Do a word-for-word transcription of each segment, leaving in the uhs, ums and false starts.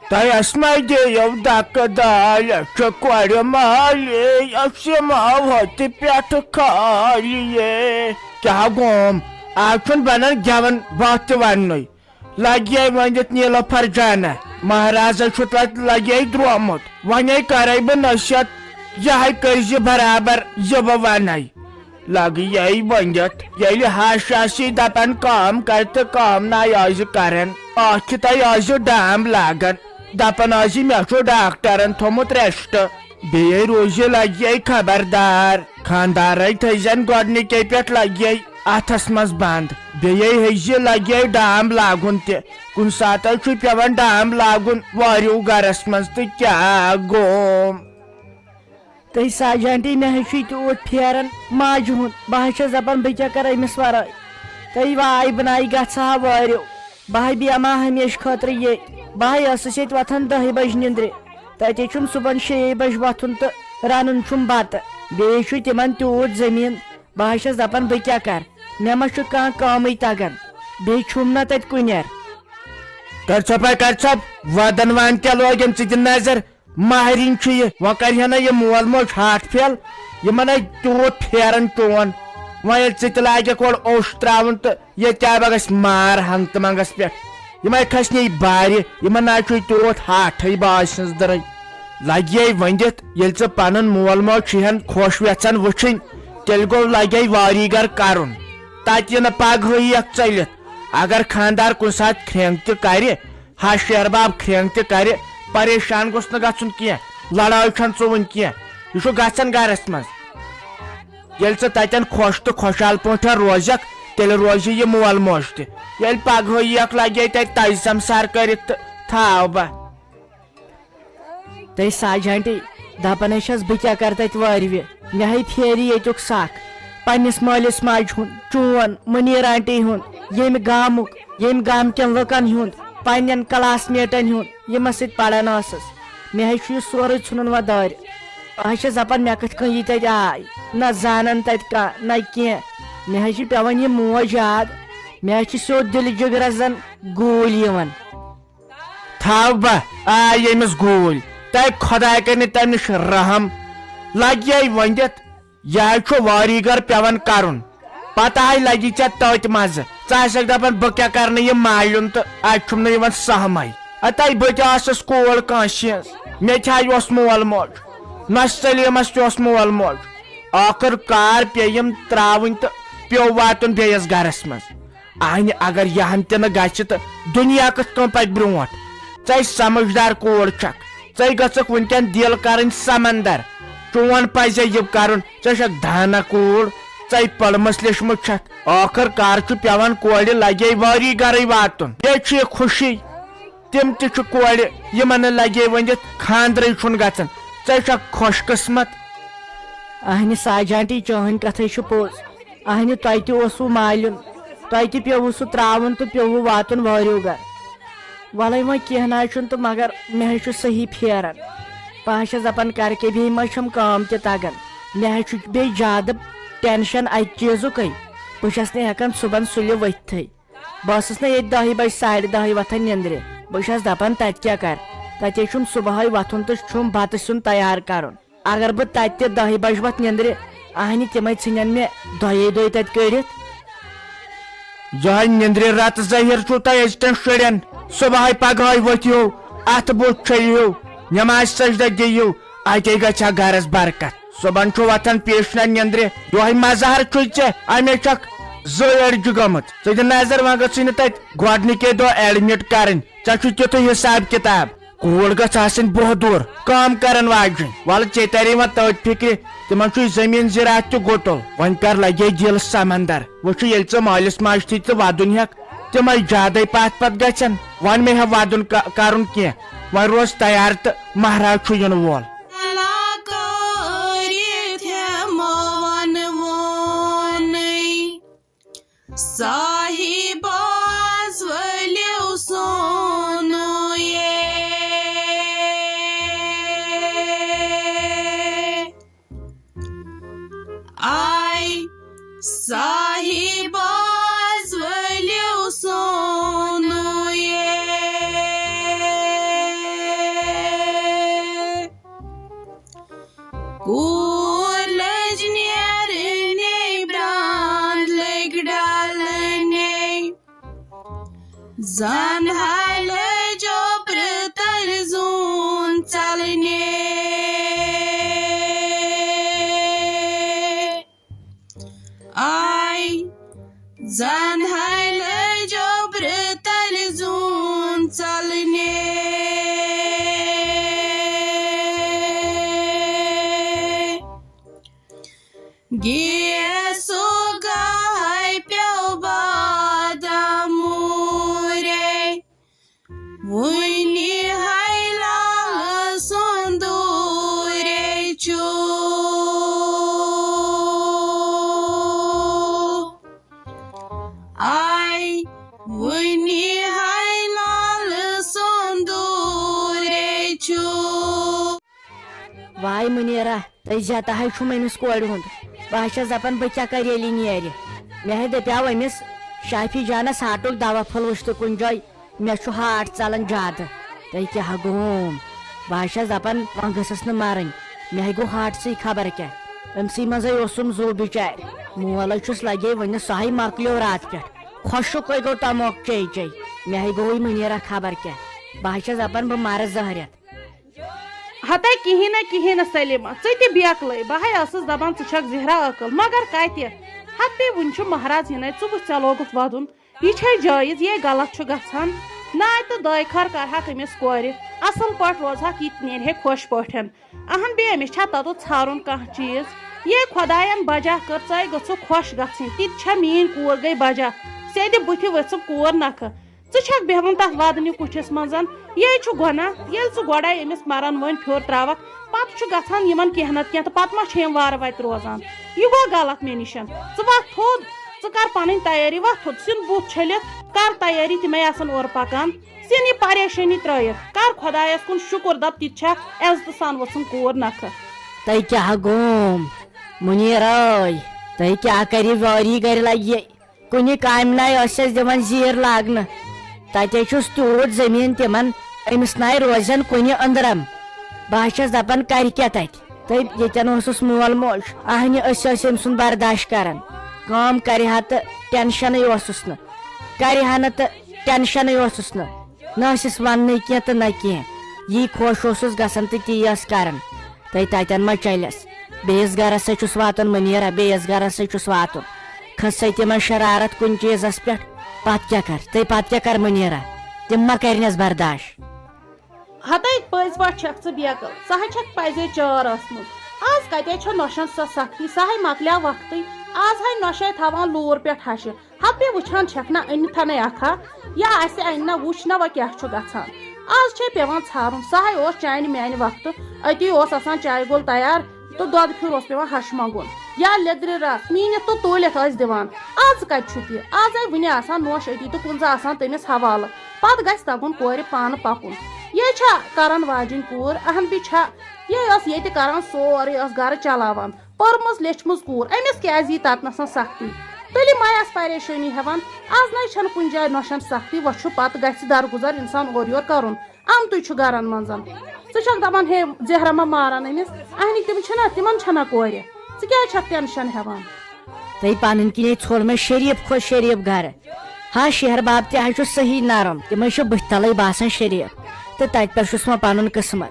تۄہہِ اسہِ ما دِیو دکہٕ دالہِ، چھُ کورِ مالے، اَسہِ ما ہوٚتہِ پٮ۪ٹھٕ خالیے۔ کیٛاہ گوم؟ آز چھُنہٕ بنان گٮ۪وَن بَتھ تہِ وَننُے۔ لگیے ؤنِتھ نیٖلوفر جانہ، مہرازس چھُ توتہِ لگیے درٛومُت۔ وۄنۍ کرے بہٕ نصیحت، یہے کٔرۍ زِ برابر زِ بہٕ ونَے۔ لگیے ؤنِتھ، ییٚلہِ ہش آسی دپان کٲم کرِ تہٕ کٲم ناے آسہِ کران، اتھ چھِ تۄہہِ آسہِ ڈام لاگان، دپان آسہِ مےٚ چھُ ڈاکٹرن تھوٚمُت ریسٹ۔ بیٚیہِ روزِ لگیے خبردار، خاندارے تھٲیزٮ۪ن گۄڈنِکے پٮ۪ٹھ لگیے اتھس منٛز بند۔ بیٚیہِ ہیٚزِ لگیے ڈام لاگُن تہِ، کُنہِ ساتہٕ چھُ پٮ۪وان ڈام لاگُن واریو گرس منٛز، تہٕ کیٛاہ گوم؟ تہٕ ساجہِ آنٹی، مےٚ حظ چھُ یہِ تیوٗت پھیران ماجہِ ہُنٛد، بہٕ حظ چھَس دَپان بہٕ کیٛاہ کَرٕ أمِس وَرٲے؟ تہٕ واے بہٕ ناے گژھٕ ہا وٲرِو، بہٕ ہا بیٚہمہٕ ہا ہمیشہٕ خٲطرٕ ییٚتہِ۔ بہٕ ہا ٲسٕس ییٚتہِ وۄتھان دَہہِ بَجہِ نِنٛدرِ، تَتہِ چھُم صُبحن شیٚیے بَجہِ وۄتھُن تہٕ رَنُن چھُم بَتہٕ۔ بیٚیہِ چھُ تِمَن تیوٗت زٔمیٖن، بہٕ حظ چھَس دَپان بہٕ کیٛاہ کَرٕ؟ مےٚ ما چھُ کانٛہہ کٲمٕے تَگان؟ بیٚیہِ چھُم نہ تَتہِ کُنہِ۔ کر ژھۄپے، کر ژھۄپ، ودن وان کیٛاہ لوگٮ۪ن ژٕ تہِ نظر؟ ماہرِنۍ چھُ یہِ، وۄنۍ کرِہے نہ یہِ مول موج ہارٹ فیل، یِمن ہے تیوٗت پھیران چون۔ وۄنۍ ییٚلہِ ژٕ تہِ لاگکھ اورٕ اوٚش ترٛاوُن تہٕ ییٚتہِ آبہ گژھِ مار ہنٛگتہٕ منٛگس پٮ۪ٹھ۔ یِم ہے کھسنے بارِ، یِمن نہ چھُے تیوٗت ہاٹھٕے باسہِ سٕنٛز دٕرٕے۔ لگہِ یے ؤنِتھ، ییٚلہِ ژٕ پنُن مول موج چھُہن خۄش یژھان وٕچھِنۍ، تیٚلہِ گوٚو لگے واری گرٕ کرُن۔ تتہِ یِنہٕ پگہٲیی اکھ ژٔلِتھ۔ اگر خاندار کُنہِ ساتہٕ کھرٛینٛگ تہِ کرِ، ہا شیر باب کھرٛینٛگ تہِ کرِ، پریشان گوٚژھ نہٕ گژھُن کینٛہہ، لڑٲے چھَنہٕ ژٕ وٕنہِ کینٛہہ، یہِ چھُ گژھان گرس منٛز۔ ییٚلہِ ژٕ تتٮ۪ن خۄش تہٕ خۄشحال پٲٹھۍ روزکھ، تیٚلہِ روزِ یہِ مول موج تہِ۔ ییٚلہِ پگہٲیی اکھ لگے تتہِ تجہِ سمسار کٔرِتھ تہٕ تھاو بہ۔ تہٕ ساجہِ آنٹی، دپان ہے چھَس بہٕ کیٛاہ کرٕ تتہِ وٲرِوِ؟ مےٚ ہے پھیرِ ییٚتیُک سکھ۔ پننِس مٲلِس ماجہِ ہُنٛد، چون، منیٖر آنٹی ہُنٛد، ییٚمہِ گامُک، ییٚمہِ گامہٕ کٮ۪ن لُکن ہُنٛد، پننٮ۪ن کلاس میٹن ہُنٛد، یِمن سۭتۍ پران ٲسٕس۔ مےٚ ہے چھُ یہِ سورُے ژھُنُن وۄنۍ دٲرِتھ۔ بہٕ حظ چھَس دپان مےٚ کِتھ کٔنۍ یی تتہِ آے؟ نہ زانان تتہِ کانٛہہ، نہ کینٛہہ۔ مےٚ حظ چھِ پٮ۪وان یہِ موج یاد۔ مےٚ حظ چھِ سیوٚد دِلہِ جِگرس زن گوٗلۍ یِوان۔ تھاو بہ، آے ییٚمِس گوٗلۍ، تہٕ خۄداے کَرِ نہٕ تَمہِ نِش رحم۔ لَگہِ یے ؤنِتھ، یہِ حظ چھُ وٲری گَر پٮ۪وان کَرُن۔ پَتہٕ ہَے لَگہِ ژےٚ تٔتھۍ منٛزٕ۔ ژٕ آسَکھ دَپان، بہٕ کیٛاہ کَرٕ نہٕ یہِ مالیُن تہٕ اَتہِ چھُم نہٕ یِوان سَہمَے۔ اَتَے بہٕ تہِ ٲسٕس کوٗر کٲنٛسہِ ہِنٛز، مےٚ تہِ ہَے اوس مول موج، نۄشہِ سلیٖمَس تہِ اوس مول موج۔ ٲخٕر کار پیٚیِم ترٛاوٕنۍ تہٕ پیوٚو واتُن بیٚیِس گَرَس منٛز۔ اہنہِ اگر یہن تہِ نہٕ گژھِ تہٕ دُنیا کِتھ کٔنۍ پکہِ برونٛٹھ؟ ژے سمجھدار کوٗر چھکھ، ژے گٔژھکھ وُنکٮ۪ن دِل کرٕنۍ سمندر۔ چون پزے یہِ کرُن، ژے چھکھ دانا کوٗر، ژے پٔرمٕژ لیچھمٕژ چھکھ۔ ٲخٕر کار چھُ پٮ۪وان کورِ لگے وٲری گرے واتُن۔ بیٚیہِ چھُ یہِ خوشی، تِم تہِ چھِ کورِ، یِمن نہٕ لگے ؤنِتھ خاندرٕے چھُنہٕ گژھان۔ ژے چھکھ خۄش قسمت۔ اہنہِ ساجانٹی، چٲنۍ کتھے چھِ پوٚز۔ اہنہِ، تۄہہِ تہِ اوسوٕ مالیُن، تۄہہِ تہِ پیوٚوُ سُہ ترٛاوُن تہٕ پیوٚوُ واتُن وٲرِو گرٕ۔ وَلَے وۄنۍ کینٛہہ نہ حظ چھُنہٕ تہٕ مگر مےٚ حظ چھُ صحیح پھیران۔ بہٕ حظ چھَس دَپان گرِکے بیٚیہِ ما چھَم کٲم تہِ تَگان۔ مےٚ حظ چھُ بیٚیہِ زیادٕ ٹٮ۪نشَن اَکہِ چیٖزُکٕے۔ بہٕ چھَس نہٕ ہٮ۪کان صُبحن سُلہِ ؤتھتھٕے۔ بہٕ ٲسٕس نہ ییٚتہِ دَہہِ بَجہِ ساڑِ دَہہِ وۄتھان نیٚنٛدرِ۔ بہٕ چھَس دَپان تَتہِ کیٛاہ کَرٕ؟ تَتہِ حظ چھُم صُبحٲے وۄتھُن تہٕ چھُم بَتہٕ سیُن تیار کَرُن۔ اگر بہٕ تتہِ تہِ دہہِ بجہِ وتھ نیندرِ، اہنہِ تِمے ژھٕنن مےٚ دۄیے دۄہہِ تتہِ کٔڑِتھ۔ یۄہے نیندرِ رتہٕ ظٲہِر چھُو تۄہہِ أزکٮ۪ن شُرٮ۪ن۔ صبحٲے پگہٲے ؤتھِو، اتھٕ بُتھ چھٔلِو، نماز سجدہ دِیِو، اتے گژھِ ہا گرس برکت۔ صبحن چھُ وۄتھان پیشنر نیندرِ، یۄہے مظہر چھُے ژےٚ، امے چھکھ زٔج أڑجہِ گٔمٕژ۔ ژٕ دِ نظر، وۄنۍ گٔژھٕے نہٕ تتہِ گۄڈنِکے دۄہ ایڈمٹ کرٕنۍ، ژےٚ چھُے تیُتھُے حساب کتاب۔ کوٗر گٔژھ آسٕنۍ بۄہدُر، کٲم کرن واجیٚنۍ۔ ولہٕ ژےٚ ترے وۄنۍ تٔتھۍ فکرِ، تِمن چھُے زٔمیٖن زِراعت تہِ گُتُل۔ وۄنۍ کر لگے دِل سمندر۔ وۄنۍ چھُ ییٚلہِ ژٕ مٲلِس ماجہِ سۭتۍ تہِ ودُن ہٮ۪کھ، تِمے زیادے پتھ پتھ گژھن۔ وۄنۍ مہ ہےٚ ودُن ک-، کرُن کینٛہہ۔ وۄنۍ روز تیار تہٕ مہراز چھُ یِنہٕ وول۔ صاحب آز ؤلِو سونُے۔ کوٗر لٔج نیرٕنۍ، برٛانٛد لٔگۍ ڈلٕنۍ۔ زن ہاے لٔج اوپرٕ تلہٕ زوٗن ژلنہِ۔ آے زن ہاے لٔج اوپرٕ تلہٕ زوٗن ژلنہِ۔ گیسو گاہے پیو بادام موٗرے، وُنہِ ہاے لال سوندوٗرے چھُ۔ آے وُنہِ ہاے لال سوندوٗرے چھُ۔ واے منیرا، تُہۍ زیادٕ ہاے چھُم أمِس کورِ ہُنٛد۔ بہٕ ہا چھَس دَپان، بہٕ کیٛاہ کَرٕ ییٚلہِ یہِ نیرِ؟ مےٚ ہے دَپیٛاو أمِس شافی جانَس ہاٹُک دَوا پھوٚل وٕچھتہٕ کُنہِ جایہِ۔ مےٚ چھُ ہاٹ ژَلان زیادٕ۔ تۄہہِ کیٛاہ گوٚوم؟ بہٕ ہا چھَس دَپان، وۄنۍ گٔژھٕس نہٕ مَرٕنۍ۔ مےٚ ہے گوٚو ہاٹسٕے خبر کیٛاہ۔ أمۍسٕے منٛزَے اوسُم زُو بِچارِ۔ مول ہے چھُس لَگے وٕنہِ، سُہ ہاے مۄکلیو راتہٕ پٮ۪ٹھ۔ خۄشُکُے گوٚو تَموکھ چے چے۔ مےٚ ہے گوٚوُے منیرا خبر کیٛاہ۔ بہٕ ہا چھَس دَپان، بہٕ مَرٕ زہرٮ۪تھ۔ ہتے کِہیٖنۍ نہ، کِہیٖنۍ نہ سلیمہ، ژٕ تہِ بیکلٕے۔ بہٕ ہاے ٲسٕس دپان ژٕ چھکھ زہرا عٲقل، مگر کتہِ؟ ہتے وُنہِ چھُ مہراز یِنَے، ژٕ وٕچھ ژےٚ لوگُتھ ودُن۔ یہِ چھے جٲیز، یے غلط چھُ گژھان۔ ناے تہٕ دٲے خٲر کرہکھ أمِس کورِ، اصل پٲٹھۍ روزہکھ، یہِ تہِ نیرِہے خۄش پٲٹھۍ۔ اہن بیٚیہِ أمِس چھا تتُتھ ژھارُن کانٛہہ چیٖز؟ یے خۄداین بجا کٔر، ژے گٔژھو خۄش گژھٕنۍ، تِتہِ چھا میٲنۍ کوٗر گٔے بجا۔ سیدِ بُتھِ ؤژھٕم کوٗر نکھٕ۔ ژٕ چھکھ بیہوان تتھ ودنہِ کُٹھِس منٛز۔ یے چھُ گۄناہ، ییٚلہِ ژٕ گۄڈے أمِس مرن وٲنۍ پھیُر تراوکھ، پتہٕ چھُ گژھان یِمن کینٛہہ نتہٕ کینٛہہ، تہٕ پتہٕ ما چھِ یِم وارٕ وتہِ روزان؟ یہِ گوٚو غلط مےٚ نِش۔ ژٕ وۄتھ تھوٚد، ژٕ کر پنٕنۍ تیٲری، وۄتھ تھوٚد، سیُن بُتھ چھٔلِتھ کر تیٲری، تِمے آسن اورٕ پکان۔ سِن یہِ پریشٲنی ترٲیِتھ، کر خۄدایس کُن شُکر، دپ تہِ چھکھ عزتہٕ سان ؤژھٕم کوٗر نکھٕ۔ تۄہہِ کیٛاہ گوم؟ مُنیٖر ٲے، تۄہہِ کیٛاہ کَرِ وٲری گَرِ لَگہِ؟ کُنہِ کامہِ نَے ٲسۍ اَسہِ دِوان زیٖر لاگنہٕ۔ تَتہِ چھُس تیوٗت زٔمیٖن تِمَن، أمِس نَے روزن کُنہِ أنٛدرَم۔ بہٕ ہا چھَس دَپان، کَرِ کیٛاہ تَتہِ؟ تہٕ ییٚتٮ۪ن اوسُس مول موج، اَہنہِ أسۍ ٲسۍ أمۍ سُنٛد برداش کَران۔ کٲم کَرِ ہا تہٕ ٹٮ۪نشَنٕے اوسُس نہٕ، کَرِ ہا نہٕ تہٕ ٹٮ۪نشَنٕے اوسُس نہٕ۔ نہ ٲسِس وَننٕے کینٛہہ تہٕ نہ کینٛہہ۔ یی خۄش اوسُس گژھان تہٕ تی ٲس کَران۔ تہٕ تَتٮ۪ن ما چَلٮ۪س؟ بیٚیِس گَرَس ہے چھُس واتُن مُنیٖرا، بیٚیِس گَرَس ہے چھُس واتُن۔ کھٔژ سۄ تِمَن شرارت کُنہِ چیٖزَس پٮ۪ٹھ، پَتہٕ کیٛاہ کَرِ؟ تہٕ پَتہٕ کیٛاہ کَرِ مُنیٖرا؟ تِم ما کَرِنَس برداش؟ ہتے پٔزۍ پٲٹھۍ چھَکھ ژٕ بیقل، سۄ ہا چھَکھ پَزے چٲر ٲسمٕژ۔ آز کَتہِ چھےٚ نۄشَن سۄ سختی؟ سۄ ہے مۄکلیٛاو وقتٕے۔ آز ہے نۄشے تھاوان لوٗر پٮ۪ٹھ ہَشہِ۔ ہپے وٕچھان چھکھ نہ أنِتھ نَے اکھا، یا آسہِ اَنہِ نہ، وٕچھ نہ وۄنۍ کیٛاہ چھُ گژھان۔ آز چھے پٮ۪وان ژھارُن، سُہ ہَے اوس چانہِ میانہِ وقتہٕ، أتی اوس آسان چایہِ گوٚل تیار تہٕ دۄدٕ پھیُر اوس پٮ۪وان ہَش منٛگُن، یا لیٚدرِ رس میٖنِتھ تہٕ توٗلِتھ ٲسۍ دِوان۔ آز کتہِ چھُ تہِ؟ آز آے وٕنہِ آسان نوش أتی تہٕ کُنزٕ آسان تٔمِس حوالہٕ۔ پتہٕ گژھِ تگُن کورِ پانہٕ پکُن۔ یے چھا کرن واجِنۍ کوٗر؟ اہن بی چھا۔ یے ٲس ییٚتہِ کران سورُے، ٲس گرٕ چلاوان۔ پٔرمٕژ لیچھمٕژ کوٗر، أمِس کیٛازِ یی تَتنَسَن سختی؟ تیٚلہِ ما آسہِ پریشٲنی ہٮ۪وان؟ آز نَے چھَنہٕ کُنہِ جایہِ نۄشَن سختی، وۄنۍ چھُ پَتہٕ گژھِ درگُزر اِنسان اورٕ یورٕ کَرُن۔ اَمتُے چھُ گَرَن منٛز۔ ژٕ چھَکھ دَپان، ہے، زہرا ما مارَن أمِس؟ اَہنہِ تِم چھِنہ، تِمَن چھَنہ کورِ۔ ژٕ کیٛازِ چھَکھ ٹٮ۪نشَن ہٮ۪وان؟ تۄہہِ پَنٕنۍ کِنۍ ہے ژھوٚل مےٚ شریٖف کھۄتہٕ شریٖف گَرٕ۔ ہا، شہر باب تہِ حظ چھُ صحیح نرم، تِم حظ چھِ بٕتھِ تَلَے باسان شریٖف۔ تہٕ تَتہِ پٮ۪ٹھ چھُس وۄنۍ پَنُن قٕسمت۔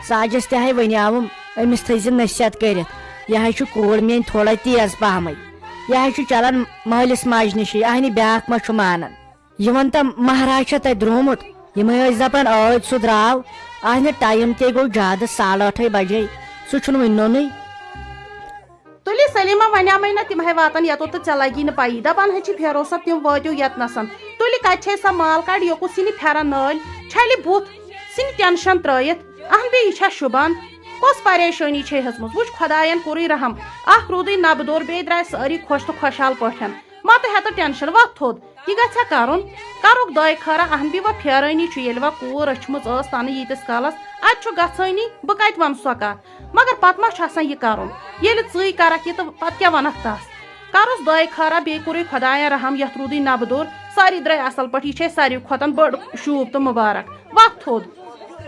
ساجَس تہِ ہے وَنیٛاوُم، أمِس تھٲیزِ نصیحت کٔرِتھ۔ یہِ حظ چھُ کوٗر میٛٲنۍ تھوڑا تیز پَہمٕے۔ یہِ حظ چھُ چَلان مٲلِس ماجہِ نِشی، اَہنہِ بیٛاکھ ما چھُ مانان؟ یہِ وَن تہٕ مہراز چھا تَتہِ درٛامُت؟ یِمَے ٲسۍ دَپان، ٲدۍ سُہ درٛاو، اَہنہِ ٹایم تے گوٚو زیادٕ، ساڑٕ ٲٹھَے بَجے، سُہ چھُنہٕ وٕنہِ نوٚنُے۔ تُلہِ سلیمہ، وَنیٛامَے نہ، تِم ہے واتَن یَتوٚت تہٕ ژےٚ لَگی نہٕ پَیی۔ دَپان ہے چھِ فیروز صٲب، تِم وٲتِو یَتنَسَن۔ تُلہِ کَتہِ چھے سۄ مال کَڑِ، یوکُس سِنہِ پھٮ۪رَن نٲلۍ، چھَلہِ بُتھ، سِنہِ ٹٮ۪نشَن ترٛٲیِتھ۔ اَہَن بیٚیہِ، یہِ چھا شوٗبان؟ کۄس پریشٲنی چھے ہیٚژمٕژ؟ وٕچھ، خۄدایَن کوٚرُے رحم، اَکھ روٗدٕے نَبہٕ دوٚر، بیٚیہِ درٛاے سٲری خۄش تہٕ خۄشحال پٲٹھۍ۔ مَتہٕ ہٮ۪تہٕ ٹٮ۪نشَن، وۄتھ تھوٚد۔ یہِ گژھِ ہا کرُن۔ کرُکھ دۄے خٲرا، اہن بی و پھیرٲنی چھُ، ییٚلہِ و کوٗر رٔچھمٕژ ٲس تَنہٕ ییٖتِس کالس، اَتہِ چھُ گژھٲنی، بہٕ کتہِ وَنہٕ سۄ کتھ؟ مگر پتہٕ ما چھُ آسان یہِ کرُن؟ ییٚلہِ ژٕے کرکھ یہِ تہٕ پتہٕ کیٛاہ وَنکھ تس؟ کرُس دۄے خٲرا، بیٚیہِ کوٚرُے خۄداین رحم، یتھ روٗدٕے نبہٕ دوٚر، سٲری درٛاے اصل پٲٹھۍ، یہِ چھے ساروی کھۄتن بٔڑ شوٗب تہٕ مُبارک۔ وۄتھ تھوٚد۔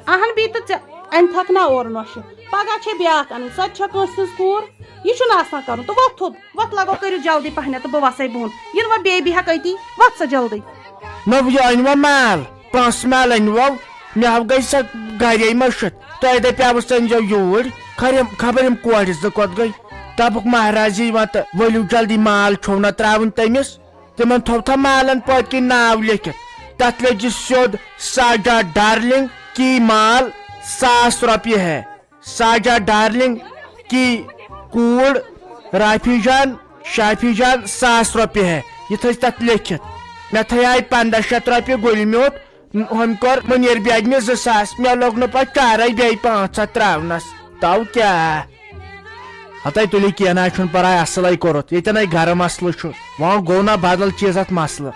اہن بی تہٕ ژےٚ وۄنۍ تھکھ نا اورٕ نۄشہِ، پگاہ چھے بیٛاکھ انٕنۍ، سۄ تہِ چھےٚ کٲنٛسہِ ہٕنٛز کوٗر۔ یہِ چھُنہٕ آسان کرُن۔ تہٕ وۄتھ تھوٚد، وۄتھ، لگو کٔرِو جلدی پہنتھ تہٕ بہٕ وسے بۄن۔ یِنہٕ وۄنۍ بیٚیہِ بیٚہکھ أتی، وۄتھ سا جلدی۔ نہ، یہِ أنۍ وۄنۍ مال، پانٛژھ مال أنۍ وۄنۍ۔ مےٚ ہا گٔے سۄ گرے مٔشِتھ۔ تۄہہِ دپیاوُس أنۍ زیو یوٗرۍ۔ خبر یِم، خبر یِم کورِ زٕ کوٚت گٔے۔ دپُکھ مہراز یی وۄنۍ تہٕ ؤلِو جلدی، مال چھُو نہ ترٛاوُن تٔمِس۔ تِمن تھوٚو تھا مالن پٔتۍ کِنۍ ناو لیکھِتھ۔ تتھ لیکھِ سیوٚد ساجا ڈارلنگ کی مال ساس رۄپیہِ ہے۔ ساجا ڈارلنگ کی کوٗر رافی جان، شافی جان ساس رۄپیہِ ہے۔ یہِ تھٲے تتھ لیکھِتھ۔ مےٚ تھایے پنٛداہ شیٚتھ رۄپیہِ گُلہِ میوٗٹھ، ہُمۍ کوٚر مُنیٖر بیگمہِ زٕ ساس، مےٚ لوٚگ نہٕ پتہٕ چارے بیٚیہِ پانٛژھ ہتھ ترٛاونس۔ تو کیٛاہ؟ ہتے تُلِو، کینٛہہ نہ حظ چھُنہٕ پرواے، اصلے کوٚرُتھ، ییٚتٮ۪ن ہے گرٕ مسلہٕ چھُ، وۄنۍ گوٚو نہ بدل چیٖز اتھ مسلہٕ۔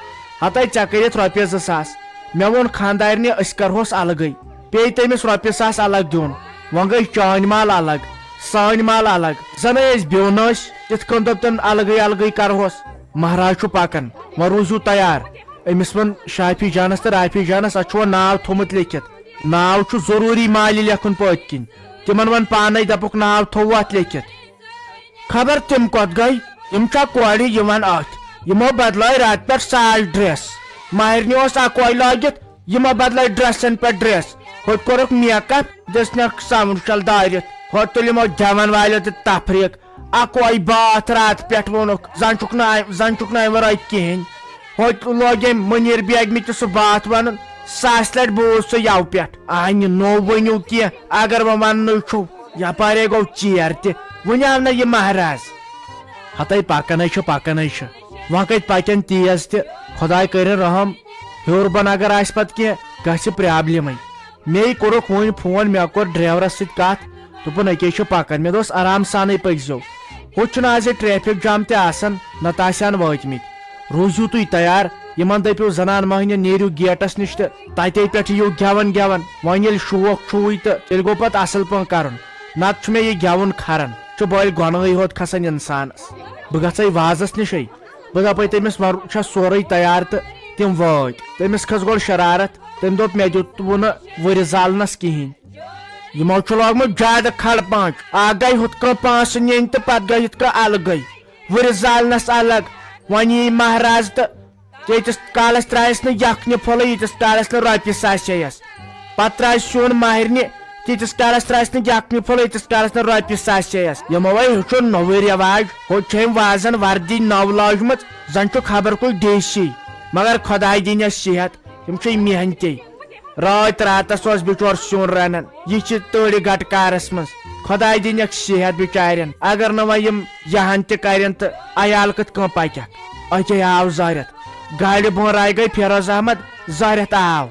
ہتے ژےٚ کٔرِتھ رۄپیس زٕ ساس، مےٚ ووٚن خانٛدارنہِ أسۍ کرہوس الگٕے، پیٚیہِ تٔمِس رۄپیہِ ساس الگ دیُن۔ وۄنۍ گٔے چٲنۍ مال الگ، سٲنۍ مال الگ، زنہٕ أسۍ بیوٚن ٲسۍ، تِتھ کٔنۍ دوٚپ تٔمۍ الگٕے الگٕے کرہوس۔ مہراز چھُ پکان، وۄنۍ روٗزِو تیار۔ أمِس ووٚن شافی جانس تہٕ رافی جانس، اتھ چھُ وۄنۍ ناو تھوٚومُت لیکھِتھ۔ ناو چھُ ضروٗری مالہِ لیکھُن پٔتۍ کِنۍ۔ تِمن ووٚن پانے، دپُکھ ناو تھوٚوُ اتھ لیکھِتھ۔ خبر تِم کوٚت گٔے؟ یِم چھا کورِ یِوان اتھِ؟ یِمو بدلٲے راتہٕ پٮ۪ٹھ ساس ڈریس۔ ماہرنہِ اوس اکوے لٲگِتھ، یِمو بدلٲے ڈریسن پٮ۪ٹھ ڈریس۔ ہوٚتہِ کوٚرُکھ میک اپ، دِژنکھ ساوُنڈ شل دٲرِتھ۔ ہوٚتہِ تُل یِمو گٮ۪ون والیو تہِ تفریٖق۔ اکوے باتھ راتہٕ پٮ۪ٹھ ووٚنُکھ، زن چھُکھ نہٕ، زن چھُکھ نہٕ امہِ ورٲے کِہینۍ۔ ہوٚتہِ لوگ أمۍ مُنیٖر بیگمہِ تہِ سُہ باتھ ونُن، ساسہِ لٹہِ بوٗز سُہ یَوٕ پٮ۪ٹھ۔ آ، نہِ نوٚو ؤنِو کینٛہہ، اگر وۄنۍ وننُے چھُو۔ یپارے گوٚو ژیر تہِ، وُنہِ آو نہٕ یہِ مہراز۔ ہتے پکنے چھُ، پکنے چھُ۔ وۄنۍ کتہِ پکن تیز تہِ، خداے کٔرِن رحم۔ ہیوٚر بۄن اگر آسہِ پتہٕ کینٛہہ، گژھِ پرابلمے۔ مے کوٚرُکھ وُنۍ فون، مےٚ کوٚر ڈرایورس سۭتۍ کتھ، دوٚپُن أکے چھُ پکان۔ مےٚ دوٚپُس آرام سانٕے پٔکۍزیو، ہُتہِ چھُنہٕ آز یہِ ٹریفک جام تہِ آسان، نتہٕ آسہِ ہن وٲتمٕتۍ۔ روٗزِو تُہۍ تیار، یِمن دٔپِو زنان مۄہنِو نیٖرِو گیٹس نِش تہٕ تتے پٮ۪ٹھ یِیِو گٮ۪وان گٮ۪وان۔ وۄنۍ ییٚلہِ شوق چھُوٕے تہٕ تیٚلہِ گوٚو پتہٕ اصل پٲٹھۍ کرُن، نتہٕ چھُ مےٚ یہِ گٮ۪وُن کھران، چھُ بٔلۍ گۄنہٕے ہوت کھسان انسانس۔ بہٕ گژھے وازس نِشے، بہٕ دپے تٔمِس وۄنۍ چھا سورُے تیار تہٕ تِم وٲتۍ۔ تٔمِس کھٔژ گۄڈٕ شرارت، تٔمۍ دوٚپ مےٚ دیُتوُ نہٕ وُرِ زالنس کِہینۍ۔ یِمو چھُ لوگمُت زیادٕ کھڑ پانچ، اکھ گٔے ہُتھ کٔنۍ پانٛسہٕ نِنۍ تہٕ پتہٕ گٔے یِتھ کٔنۍ الگٕے۔ وُرِ زالنس الگ۔ وۄنۍ یی مہراز تہٕ تیٖتِس کالس ترٛایس نہٕ یکھنہِ پھوٚلٕے، ییٖتِس کالس نہٕ رۄپیہِ ساسے یس۔ پتہٕ ترٛایہِ سیُن ماہرنہِ، تیٖتِس کالس ترٛایس نہٕ یکھنہِ پھوٚلٕے، ییٖتِس کالس نہٕ رۄپیہِ ساسے یس۔ یِمو ہے ہیوٚچھُن نوٚوُے رٮ۪واج، ہُتہِ چھِ أمۍ وازن وردی نٔو لٲجمٕژ، زن چھُ خبر کُس ڈی سی۔ مگر خداے دِنٮ۪س صحت، یِم چھِ محنتی۔ راتھ راتس اوس بِچور سیُن رنان، یہِ چھِ تٔڑۍ گٹہٕ کارس منٛز۔ خداے دِنٮ۪کھ صحت بِچارٮ۪ن، اگر نہٕ وۄنۍ یِم یہن تہِ کرن تہٕ عیال کِتھ کٔنۍ پکٮ۪کھ؟ أتے آو زارٮ۪تھ۔ گاڑِ بۄن راے گٔے فیروز احمد، زارٮ۪تھ آو۔